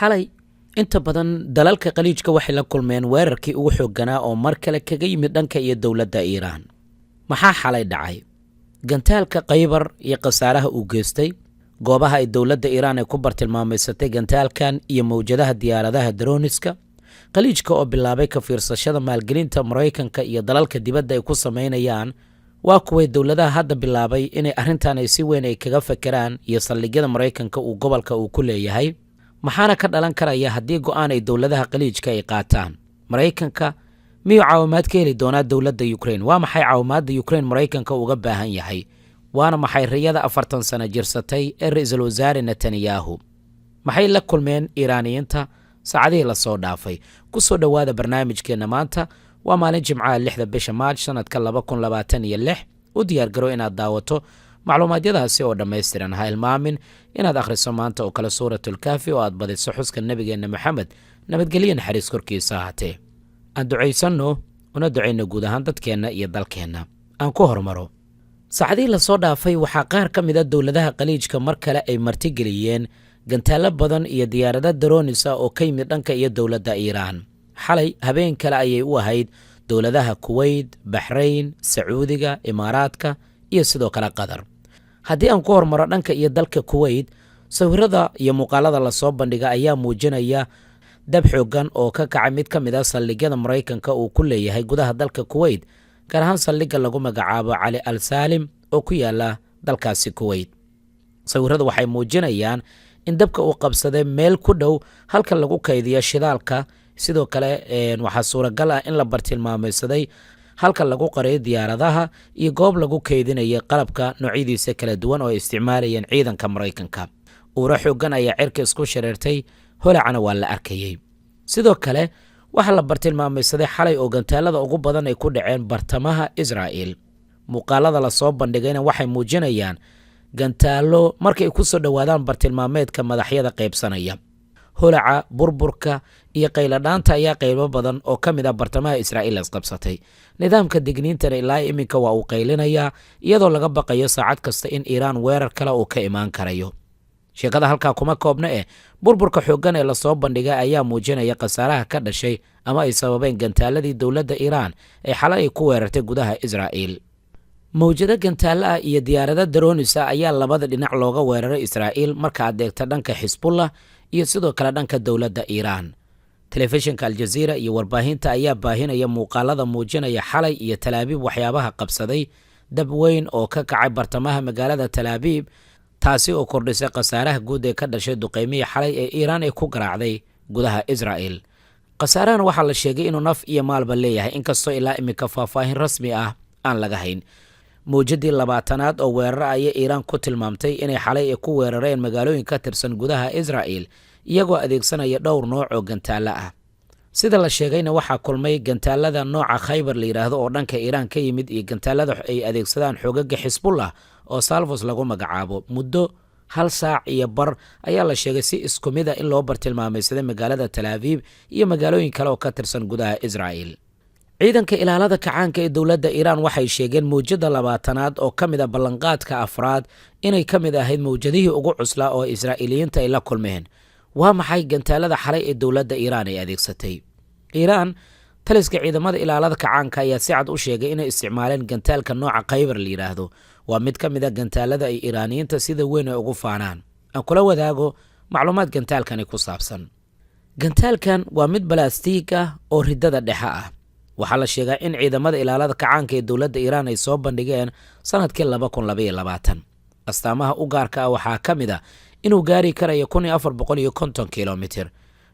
Xalay inta badan dalalka Khaliijka waxay la kulmeen weerarkii ugu xoogganaa oo mar kale kaga yimid dhanka iyo dowladda Iiraan. Maxaa xalay dhacay? Gantaalka Khaybar iyo khasaaraha uu geystay, goobaha ay dowladda Iiraan ay ku bartilmaamaysatay gantaalkan iyo mowjadaha diyaaradaha droniska, Khaliijka oo bilaabay ka fiirsashada maalgelinta Maraykanka iyo dalalka dibadda ay ku samaynayaan, waa kuway dowladaha hadda bilaabay inay arrintan ay si weyn ay kaga fakeraan, iyo saldhigyada Maraykanka uu gobolka uu ku leeyahay. Maxaana ka dhalan karaya haddii go'aan ay dowladaha Khaliijka ay qaataan? Maraykanka miyuu caawimaad ka heli doonaa dowladda Ukrain? Waa maxay caawimaadda Ukrain Maraykanka uga baahan yahay? Waana maxay riyada 40 sano jirsatay ee ra-iisul wasaare Netanyahu? Maxay la kulmeen Iiraaniyiinta saacadihii lasoo dhaafay? Ku soo dhowaada barnaamijkeenna. Maanta waa maalin Jimcaha, 6da bisha Maarj, sanadka 2026. U diyaargaro inaad daawato macluumaadyadaasi oo dhammaystiran. Ha ilmaamin inaad akhriso maanta oo kale Suuratulkaafi oo aad badiso xuska nebigeenna Maxamed, nabadgelyo naxariis korkiisa ahaatee. Aan ducaysanno una ducayno guud ahaan dadkeenna iyo dalkeenna. Aan ku hormaro saacadihii lasoo dhaafay, waxaa qaar ka mid a dowladaha Khaliijka mar kale ay martigeliyeen gantaallo badan iyo diyaarado drones ah oo ka yimid dhanka iyo dowladda Iiraan. Xalay habeen kale ayay u ahayd dowladaha Kuweyt, Baxrayn, Sacuudiga, Imaaraadka iyo sidoo kale Qatar. Haddii aan ku hormaro dhanka iyo dalka Kuweyt, sawirada iyo muuqaalada lasoo bandhiga ayaa muujinaya dab xooggan oo ka kacay mid ka mid a saldhigyada Maraykanka uu ku leeyahay gudaha dalka Kuweyt, gaar ahaan saldhigga lagu magacaabo Cali Al Saalim oo ku yaala dalkaasi Kuweyt. Sawiradu waxay muujinayaan in dabka uu qabsaday meel ku dhow halka lagu kaydiyo shidaalka. Sidoo kale waxaa suuragal ah in la bartilmaamaysaday halka lagu qarayo diyaaradaha iyo goob lagu kaydinayay qalabka noocyadiisa kala duwan oo ay isticmaalayeen ciidanka Maraykanka. Uuro xooggan ayaa cirka isku shareertay, holacana waa la arkayey. Sidoo kale waxaa la bartilmaamaysaday xalay oo gantaalada ugu badan ay ku dhaceen bartamaha Israa'il. Muuqaalada lasoo bandhigayna waxay muujinayaan gantaallo markay ku soo dhowaadaan bartilmaameedka madaxyada qaybsanaya. Holaca, burburka iyo qayladhaanta ayaa qaybo badan oo ka mid ah bartamaha Israa'iil isqabsatay. Nidaamka digniintana ilaa iminka waa uu qaylinayaa, iyadoo laga baqayo saacad kasta in Iiraan weerar kale uu ka imaan karayo. Sheekada halkaa kuma koobna eh, burburka xooggan ee lasoo bandhigay ayaa muujinaya khasaaraha ka dhashay ama ay sababeen gantaaladii dowladda Iiraan ee xalay ay ku weerartay gudaha Israa'iil. Mawjado gantaallo ah iyo diyaarado drones ah ayaa labada dhinac looga weeraray Israa'iil, marka aad eegta dhanka Xisbullah iyo sidoo kale dhanka dowladda Iiraan. Telefishinka Aljaziira iyo warbaahinta ayaa baahinaya muuqaalada muujinaya xalay iyo Talaabiib waxyaabaha qabsaday, dab weyn oo ka kacay bartamaha magaalada Talaabiib, taasi oo kordhisay khasaaraha guud ee ka dhashay duqeymihii xalay ee Iiraan ay ku garaacday gudaha Israa'il. Khasaarahan waxaa la sheegay inuu naf iyo maalba leeyahay, inkastoo ilaa iminka faahfaahin rasmi ah aan laga hayn. Mawjadii 20aad oo weeraro ayay Iiraan ku tilmaamtay inay xalay ay ku weerareen magaalooyin ka tirsan gudaha Israa'il, iyagoo adeegsanaya dhowr nooc oo gantaallo ah. Sida la sheegayna waxaa kulmay gantaalada nooca Khaybar la yidhaahdo oo dhanka Iiraan ka yimid iyo gantaalada ay adeegsadaan xoogaga Xisbullah oo salvos lagu magacaabo. Muddo hal saac iyo bar ayaa la sheegay si isku mid a in loo bartilmaamaysaday magaalada Talaabiib iyo magaalooyin kale oo ka tirsan gudaha Israa'il. Ciidanka ilaalada kacaanka ee dowladda Iiraan waxay sheegeen mawjada 20aad oo ka mid a ballanqaadka afraad inay ka mid ahayd mawjadihii ugu cuslaa oo Israa'iiliyiinta ay la kulmeen. Waa maxay gantaalada xalay ee dowladda Iiraan ay adeegsatay? Iiraan taliska ciidamada ilaalada kacaanka ayaa si cad u sheegay inay isticmaaleen gantaalka nooca Khaybar la yidhaahdo. Waa mid ka mid a gantaalada ay Iiraaniyiinta sida weyn ay ugu faanaan. Aan kula wadaago macluumaad gantaalkani ku saabsan. Gantaalkan waa mid balaastiig ah oo riddada dhexe ah. Waxaa la sheegaa in ciidamada ilaalada kacaanka ee dowladda Iiraan ay soo bandhigeen sanadkii 2022. Astaamaha u gaarka ah waxaa ka mid a inuu gaari karayo 1450 kilomitir.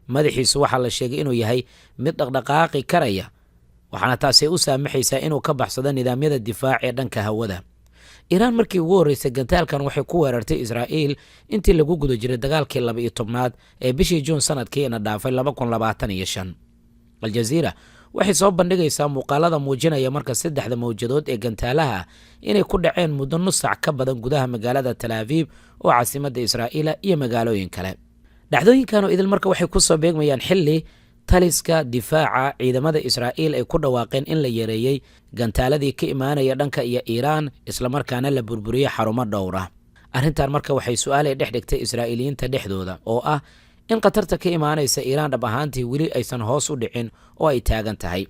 Madaxiisu waxaa la sheegay inuu yahay mid dhaqdhaqaaqi karaya, waxaana taasi u saamaxaysaa inuu ka baxsado nidaamyada difaac ee dhanka hawada. Iiraan markii ugu horreysay gantaalkan waxay ku weerartay Israa'iil intii lagu guda jiray dagaalkii 12aad ee bishii Juun sanadkiina dhaafay 2025. Aljaziira waxay soo bandhigaysaa muuqaalada muujinaya marka saddexda mawjadood ee gantaalaha inay ku dhaceen muddo nus sac ka badan gudaha magaalada Talaabiib oo caasimadda Israa'iila iyo magaalooyin kale. Dhacdooyinkan oo idil marka waxay ku soo beegmayaan xilli taliska difaaca ciidamada Israa'iil ay ku dhawaaqeen in la yareeyey gantaaladii ka imaanaya dhanka iyo Iiraan, islamarkaana la burburiyey xarumo dhowr ah. Arrintan marka waxay su-aalay dhex dhigtay Israa'iiliyiinta dhexdooda oo ah In khatarta ka imaanaysa Iiraan dhab ahaantii weli aysan hoos u dhicin oo ay taagan tahay.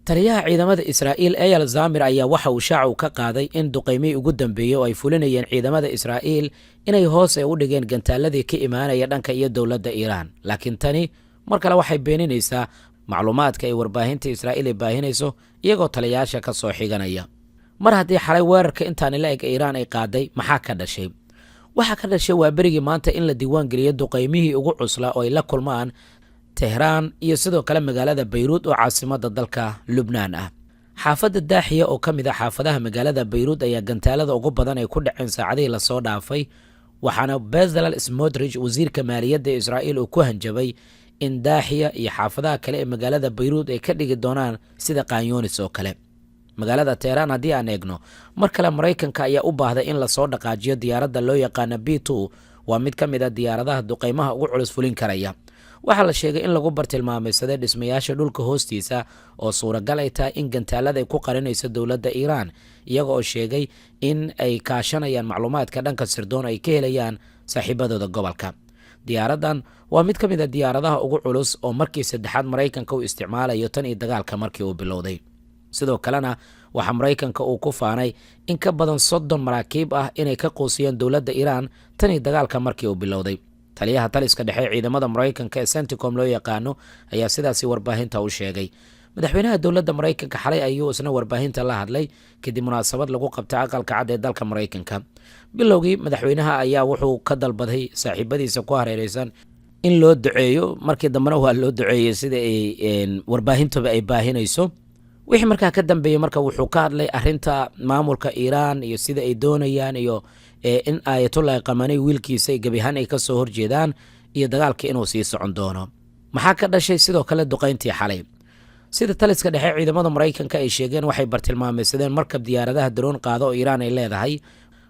Taliyaha ciidamada Israa'iil Eyal Zamir ayaa waxa uu shaacu ka qaaday in duqaymihii ugu dambeeyey oo ay fulinayeen ciidamada Israa'iil inay hoos ay u dhigeen gantaaladii ka imaanaya dhanka iyo dowladda Iiraan. Laakiin tani mar kale waxay beeninaysaa macluumaadka ay warbaahinta Israa'iil ay baahinayso, iyagoo taliyayaasha ka soo xiganaya. Mar haddii xalay weerarka intaani la eg Iiraan ay qaaday, maxaa ka dhashay? Waxaa ka dhashay waa berigii maanta in la diiwaan geliyo duqaymihii ugu cuslaa oo ay la kulmaan Tehraan iyo sidoo kale magaalada Bayruud oo caasimadda dalka Lubnaan ah. Xaafadda Daaxiya oo ka mid ah xaafadaha magaalada Bayruud ayaa gantaalada ugu badan ay ku dhaceen saacadihii lasoo dhaafay, waxaana Bezalel Smotrich, wasiirka maaliyadda Israa'iil, uu ku hanjabay in Daaxiya iyo xaafadaha kale ee magaalada Bayruud ay ka dhigi doonaan sida Qaanyoonis oo kale. Magaalada Teheraan haddii aan eegno, mar kale Maraykanka ayaa u baahday in lasoo dhaqaajiyo diyaaradda loo yaqaana B-2. Waa mid ka mid ah diyaaradaha duqaymaha ugu culus fulin karaya. Waxaa la sheegay in lagu bartilmaamaysaday dhismayaasha dhulka hoostiisa oo suuragal ay tahay in gantaalada ay ku qarinayso dowladda Iiraan, iyaga oo sheegay in ay kaashanayaan macluumaadka dhanka sirdoon ay ka helayaan saaxiibadooda gobolka. Diyaaraddan waa mid ka mid ah diyaaradaha ugu culus oo markii saddexaad Maraykanka uu isticmaalayo tan iyo dagaalka markii uu bilowday. Sidoo kalena waxaa Maraykanka uu ku faanay in ka badan 30 maraakiib ah inay ka quusiyeen dowladda Iiraan tan iyo dagaalka markii uu bilowday. Taliyaha taliska dhexe ciidamada Maraykanka ee CENTCOM loo yaqaano ayaa sidaasi warbaahinta u sheegay. Madaxweynaha dowladda Maraykanka xalay ayuu isna warbaahinta la hadlay kadib munaasabad lagu qabtay Aqalka Cad ee dalka Maraykanka. Bilowgii madaxweynaha ayaa wuxuu ka dalbaday saaxiibadiisa ku hareereysan in loo duceeyo. Markii dambena waa loo duceeyey, sida ay warbaahintuba ay baahinayso. Wixii markaa ka dambeeyey marka wuxuu ka hadlay arinta maamulka Iiraan iyo sida ay doonayaan iyo in Aayatullahi Qamani wiilkiisa gebi ahaan ay kasoo horjeedaan iyo dagaalka inuu sii socon doono. Maxaa ka dhashay sidoo kale duqayntii xalay? Sida taliska dhexe ciidamada Maraykanka ay sheegeen, waxay bartilmaameysadeen markab diyaaradaha daroon qaado oo Iiraan ay leedahay,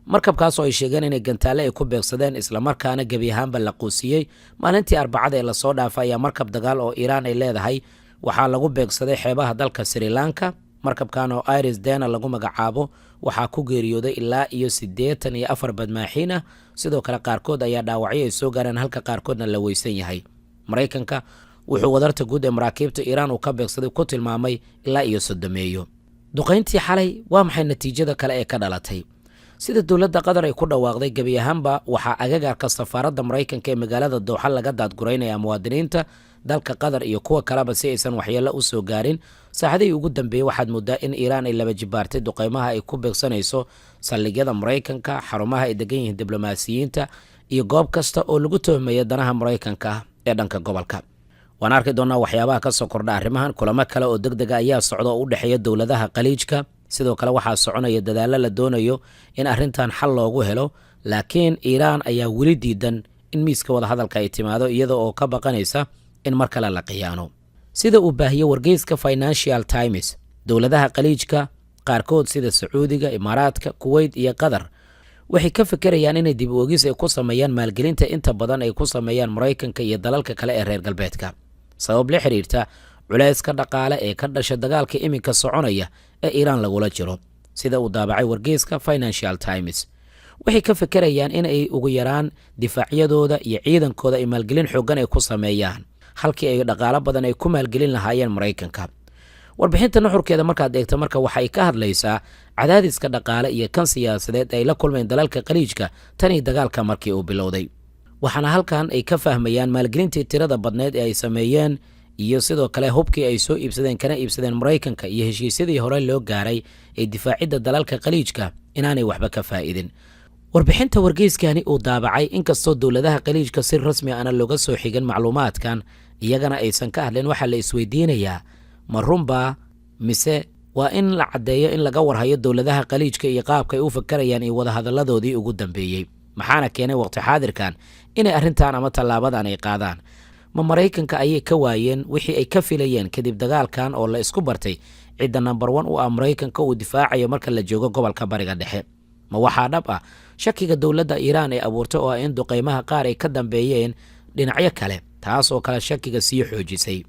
markabkaas oo ay sheegeen inay gantaale ay ku beegsadeen, islamarkaana gebi ahaanba la quusiyey. Maalintii Arbacada ee lasoo dhaafay ayaa markab dagaal oo Iiraan ay leedahay waxaa lagu beegsaday xeebaha dalka Sri Lanka. Markabkan oo Iris Dena lagu magacaabo waxaa ku geeriyooday ilaa iyo 84 badmaaxiin ah. Sidoo kale qaarkood ayaa dhaawacyo ay soo gaareen, halka qaarkoodna la weysan yahay. Maraykanka wuxuu wadarta guud ee maraakiibta Iiraan uu ka beegsaday ku tilmaamay ilaa iyo 30. Duqayntii xalay waa maxay natiijada kale ee ka dhalatay? Sida dowladda Qatar ay ku dhawaaqday, gebi ahaanba waxaa agagaarka safaaradda Maraykanka ee magaalada Dooxa laga daadguraynaya muwaadiniinta dalka Qatar iyo kuwa kaleba si aysan waxyeello u soo gaarin. Saacadihii ugu dambeeyey waxaad moodaa in Iiraan ay laba jibaartay duqeymaha ay ku beegsanayso saldhigyada Maraykanka, xarumaha ay degan yihiin diblomaasiyiinta iyo goob kasta oo lagu tuhmaya danaha Maraykanka ee dhanka gobolka. Waan arki doonaa waxyaabaha ka soo kordha arrimahan. Kulamo kale oo deg dega ayaa socda oo u dhexeeya dowladaha Khaliijka. Sidoo kale waxaa soconaya dadaallo la doonayo in arrintan xal loogu helo, laakiin Iiraan ayaa weli diidan in miiska wadahadalka ay timaado, iyada oo ka baqanaysa in mar kale la khiyaano. Sida uu baahiyey wargeyska Financial Times, dowladaha Khaliijka qaarkood sida Sacuudiga, Imaaraadka, Kuweyt iyo Qatar waxay ka fekerayaan inay dib u eegis ay ku sameeyaan maalgelinta inta badan ay ku sameeyaan Maraykanka iyo dalalka kale ee reer galbeedka, sabab la xiriirta culayska dhaqaale ee ka dhasha dagaalka iminka soconaya ee Iiraan lagula jiro. Sida uu daabacay wargeyska Financial Times, waxay ka fekerayaan in ay ugu yaraan difaacyadooda iyo ciidankooda ay maalgelin xooggan ay ku sameeyaan halkii ay dhaqaalo badan ay ku maalgelin lahaayeen Maraykanka. Warbixinta nuxurkeeda markaad eegto marka waxay ka hadlaysaa cadaadiska dhaqaale iyo kan siyaasadeed ay la kulmeen dalalka Khaliijka tan iyo dagaalka markii uu bilowday, waxaana halkan ay ka fahmayaan maalgelintii tirada badneed ee ay sameeyeen iyo sidoo kale hubkii ay soo iibsadeen kana iibsadeen Maraykanka iyo heshiisyadii hore loo gaaray ee difaacidda dalalka Khaliijka inaanay waxba ka faa'idin. Warbixinta wargeyskani uu daabacay, inkastoo dowladaha Khaliijka si rasmi ana looga soo xigan macluumaadkan, iyagana aysan ka hadlin, waxaa la isweydiinayaa: ma runbaa mise waa in la caddeeyo in laga warhayo dowladaha Khaliijka iyo qaabka ay u fakarayaan iyo wadahadalladoodii ugu dambeeyey? Maxaana keenay waqti xaadirkan inay arrintan ama tallaabadan ay qaadaan? Ma Maraykanka ayay ka waayeen wixii ay ka filayeen kadib dagaalkan oo la isku bartay cidda number one u ah Maraykanka uu difaacayo marka la joogo gobolka Bariga Dhexe? Ma waxaa dhab ah shakiga dowladda Iiraan ay abuurtay oo ah in duqeymaha qaar ay ka dambeeyeen dhinacyo kale, taas oo kale shakiga sii xoojisay?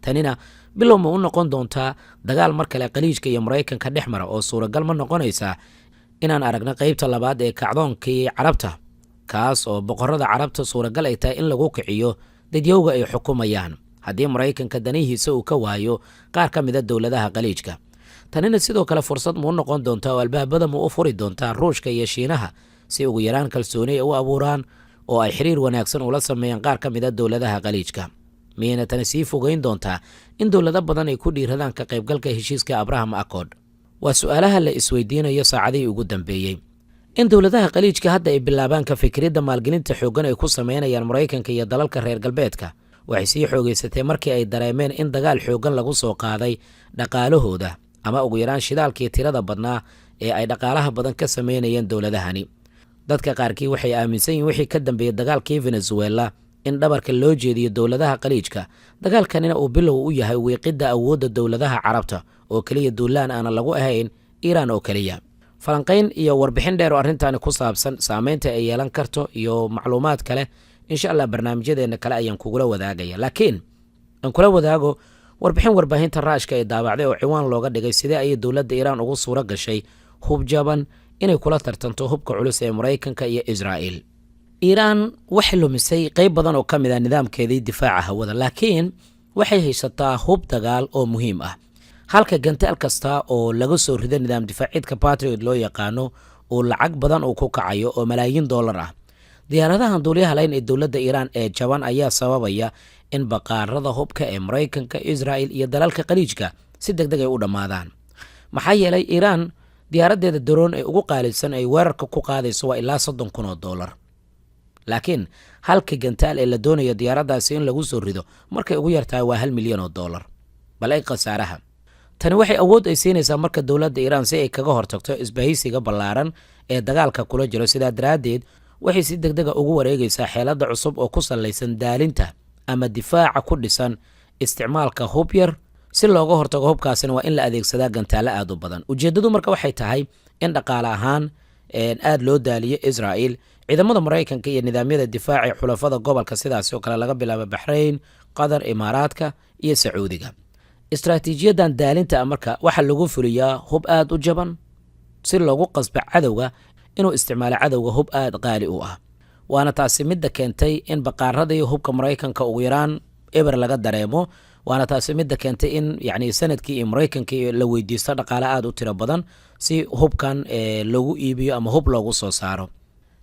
Tanina bilow ma u noqon doontaa dagaal mar kale Khaliijka iyo Maraykanka dhex mara, oo suuragal ma noqonaysaa inaan aragno qeybta labaad ee kacdoonkii Carabta, kaas oo boqorada Carabta suuragal ay tahay in lagu kiciyo Dadyowga ay xukumayaan haddii Maraykanka danihiisa uu ka waayo qaar ka mida dowladaha Khaliijka, tanina sidoo kale fursad muu noqon doontaa oo albaabada mu u furi doontaa Ruushka iyo Shiinaha si ugu yaraan kalsooni ay u abuuraan oo ay xiriir wanaagsan ula sameeyaan qaar ka mida dowladaha Khaliijka? Miyayna tani sii fogeyn doontaa in dowlado badan ay ku dhiiradaan ka qaybgalka heshiiska Abraham Accord? Waa su-aalaha la isweydiinayo saacadihii ugu dambeeyey. In dowladaha Khaliijka hadda ay bilaabaan ka fikiridda maalgelinta xooggan ay ku sameynayaan Maraykanka iyo dalalka reer galbeedka waxay sii xoogeysatay markii ay dareemeen in dagaal xooggan lagu soo qaaday dhaqaalahooda, ama ugu yaraan shidaalkii tirada badnaa ee ay dhaqaalaha badan ka sameynayeen dowladahani. Dadka qaarkii waxay aaminsan yihin wixii ka dambeeyey dagaalkii Venezuela in dhabarka loo jeediyo dowladaha Khaliijka, dagaalkanina uu bilow u yahay wiiqidda awoodda dowladaha Carabta oo keliya, duulaan aanan lagu ahayn Iiraan oo keliya. Falanqayn iyo warbixin dheer oo arrintaani ku saabsan, saameynta ay yeelan karto iyo macluumaad kale, insha Allah barnaamijyadeena kale ayaan kugula wadaagaya. Laakiin aan kula wadaago warbixin warbaahinta Raashka ee daabacday oo ciwaan looga dhigay "Sidee ayay dowladda Iiraan ugu suuro gashay hub jaban inay kula tartanto hubka culus ee Maraykanka iyo Israa'iil?" Iiraan waxay lumisay qeyb badan oo ka mid ah nidaamkeedii difaaca hawada, laakiin waxay haysataa hub dagaal oo muhiim ah. Halka gantaal kasta oo laga soo rido nidaam difaaciidka Patriot loo yaqaano uu lacag badan uu ku kacayo oo malaayiin dollar ah, diyaaradahan duuliyaha layn ee dowladda Iiraan ee jaban ayaa sababaya in baqaarada hubka ee Maraykanka, Israa'il iyo dalalka Khaliijka si deg deg ay u dhammaadaan. Maxaa yeelay, Iiraan diyaaraddeeda daroon ee ugu qaalisan ay weerarka ku qaadayso waa ilaa $30,000, laakiin halka gantaal ee la doonayo diyaaraddaasi in lagu soo rido markay ugu yartahay waa $1 milyan. Bal ay khasaaraha. Tani waxay awood ay siinaysaa marka dowladda Iiraan si ay kaga hortagto isbahaysiga ballaaran ee dagaalka kula jiro. Sidaa daraaddeed waxay si deg dega ugu wareegaysaa xeeladda cusub oo ku sallaysan daalinta ama difaaca ku dhisan isticmaalka hub yar. Si looga hortago hubkaasina waa in la adeegsadaa gantaalo aad u badan. Ujeeddadu marka waxay tahay in dhaqaale ahaan aad loo daaliyo Israa'il, ciidamada Maraykanka iyo nidaamyada difaaca xulafada gobolka, sidaasi oo kale laga bilaabo Baxrayn, Qatar, Imaaraadka iyo Sacuudiga. Istaraatiijiyadan daalinta marka waxaa lagu fuliyaa hub aad u jaban si loogu qasbo cadowga inuu isticmaalo cadowga hub aad qaali u ah. Waana taasi midda keentay in baqaaradii hubka Maraykanka ugu yaraan eber laga dareemo. Waana taasi midda keentay in yacni sanadkii iyo Maraykankii la weydiisto dhaqaale aada u tiro badan si hubkan loogu iibiyo ama hub loogu soo saaro.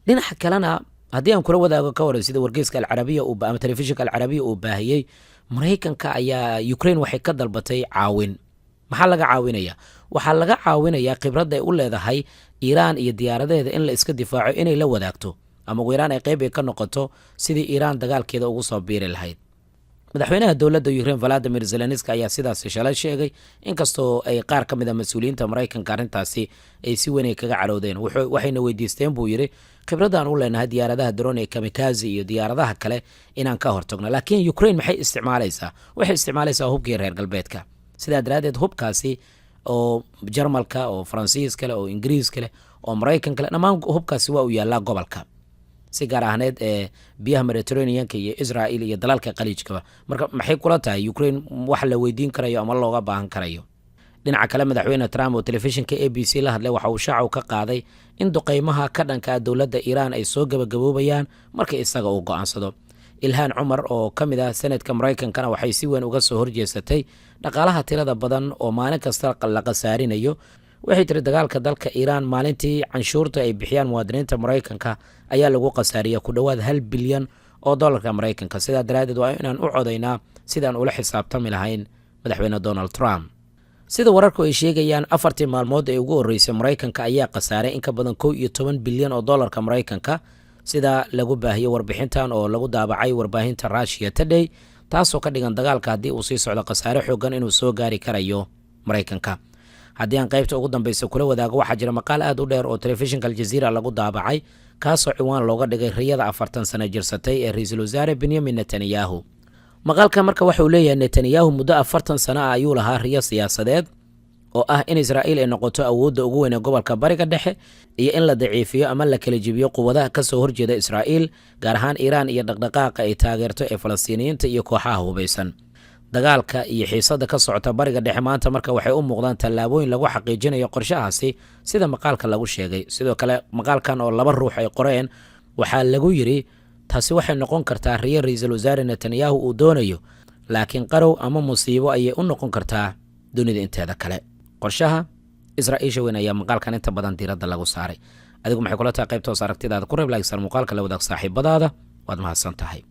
Dhinaca kalena, haddii aan kula wadaago ka waran sida wargeyska Alcarabiya ama telefishinka Alcarabiya uu baahiyey, Maraykanka ayaa Ukraine waxay ka dalbatay caawin. Maxaa laga caawinaya? Waxaa laga caawinayaa khibradda ay u leedahay Iiraan iyo diyaaradaheeda in la iska difaaco inay la wadaagto, ama ugu yaraan ay qeyb ay ka noqoto sidii Iiraan dagaalkeeda ugu soo biiri lahayd. Madaxweynaha dowladda Ukraine Valadimir Zelenski ayaa sidaasi shalay sheegay, inkastoo ay qaar ka mid a mas-uuliyiinta Maraykanka arrintaasi ay si weyn ay kaga carowdeen. "Waxayna weydiisteen," buu yidhi, "khibradaan u leenahay diyaaradaha drone ee kamikaze iyo diyaaradaha kale inaan ka hortagno." Laakiin Ukraine maxay isticmaalaysaa? Waxay isticmaalaysaa hubkii reer galbeedka. Sidaa daraaddeed hubkaasi oo Jarmalka, oo Faransiiska leh, oo Ingiriiska leh, oo Maraykanka leh, dhammaan hubkaasi waa uu yaallaa gobolka, si gaar ahneed ee biyaha Mediterraneanka iyo Israel iyo dalalka Khaliijkaba. Marka maxay kula tahay Ukraine wax la weydiin karayo ama looga baahan karayo? Dhinaca kale, madaxweyne Trump oo telefishinka ABC la hadlay waxa uu shaacu ka qaaday in duqeymaha ka dhanka ah dowladda Iiraan ay soo gabagaboobayaan marka isaga uu go-aansado. Ilhaan Cumar oo ka mid ah senadka Maraykankana waxay si weyn uga soo horjeesatay dhaqaalaha tirada badan oo maalin kasta la khasaarinayo. Waxay tiri, dagaalka dalka Iiraan maalintii canshuurta ay bixiyaan muwaadiniinta Maraykanka ayaa lagu khasaariya ku dhowaad 1 bilyan oo dollarka Maraykanka. Sidaa daraaddeed waa inaan u codaynaa sidaan ula xisaabtami lahayn madaxweyne Donald Trump. Sida wararku ay sheegayaan, 4-tii maalmood ee ugu horreysay Maraykanka ayaa khasaaray in ka badan 11 bilyan oo dollarka Maraykanka, sida lagu baahiyey warbixintan oo lagu daabacay warbaahinta Russia Today, taasoo ka dhigan dagaalka haddii uu sii socdo khasaare xoogan inuu soo gaari karayo Maraykanka. Haddii aan qaybta ugu dambeysa kula wadaago, waxaa jira maqaal aad u dheer oo telefishinka Aljaziira lagu daabacay, kaasoo ciwaan looga dhigay "Riyada 40 sano jirsatay ee ra-iisul wasaare Benyamin Netanyahu". Maqaalka marka waxa uu leeyahay, Netanyahu muddo 40 sano ah ayuu lahaa riyo siyaasadeed oo ah in Israa'iil ay noqoto awoodda ugu weyn ee gobolka Bariga Dhexe iyo in la daciifiyo ama la kala jibiyo quwadaha kasoo horjeeda Israa'iil, gaar ahaan Iiraan iyo dhaqdhaqaaqa ay taageerto ee Falastiiniyiinta iyo kooxaha hubaysan. Dagaalka iyo xiisada ka socota Bariga Dhexe maanta marka waxay u muuqdaan tallaabooyin lagu xaqiijinayo qorshahaasi, sida maqaalka lagu sheegay. Sidoo kale maqaalkan oo laba ruux ay qoreen waxaa lagu yidhi Taasi waxay noqon kartaa riyo Ra-iisul Wasaare Netanyahu uu doonayo, laakiin qarow ama musiibo ayay u noqon kartaa dunida inteeda kale. Qorshaha Israa'iisha weyn ayaa maqaalkan inta badan diiradda lagu saaray. Adigu maxay kula tahay? Qaybta hoos aragtidaada ku reeb, like saar muuqaalka, la wadaag saaxiibadaada. Waad mahadsan tahay.